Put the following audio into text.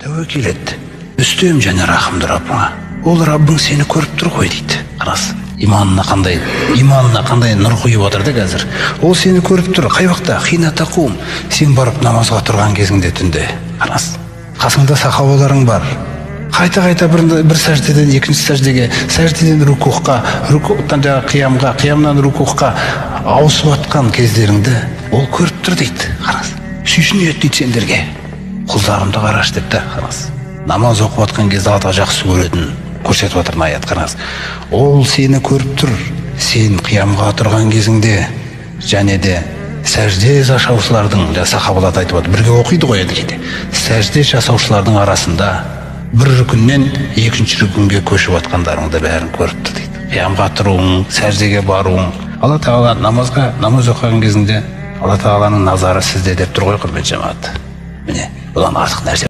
Тәуекел ет, үстем және рахымды Раббыңа. Ол Раббың сені көріп тұр ғой дейді. Қарас, иманына қандай, иманына қандай нұр құйып отыр да қазір. Ол сені көріп тұр. Қай уақытта? Хина тақум. Сен барып намазға тұрған кезіңде түнде. Қарас, қасыңда сахабаларың бар. Қайта-қайта бір сәждеден екінші сәждеге, сәждеден рукухқа, рукухтан жаңағы қиямға, қиямнан рукухқа ауысып атқан кездеріңді ол көріп тұр дейді. Қарас, сүйсінеді дейді сендерге. Құлдарымды қарашы деп та, қарас. Намаз оқып атқан кезде Алла жақсы көретін көрсетіп жатыр аят, қараңыз. Ол сені көріп тұр. Сен қиямға тұрған кезіңде және де сәжде жасаушылардың, жаңа сахабалар айтып отыр, бірге оқиды ғой енді кейде. Сәжде жасаушылардың арасында бір рүкіннен екінші рүкінге көшіп жатқандарыңды бәрін көріп тұр дейді. Қиямға тұруың, сәждеге баруың. Алла тағала намазға, намаз оқыған кезіңде Алла тағаланың назары сізде деп тұр ғой, құрметті жамағат. Міне, бұдан артық нәрсе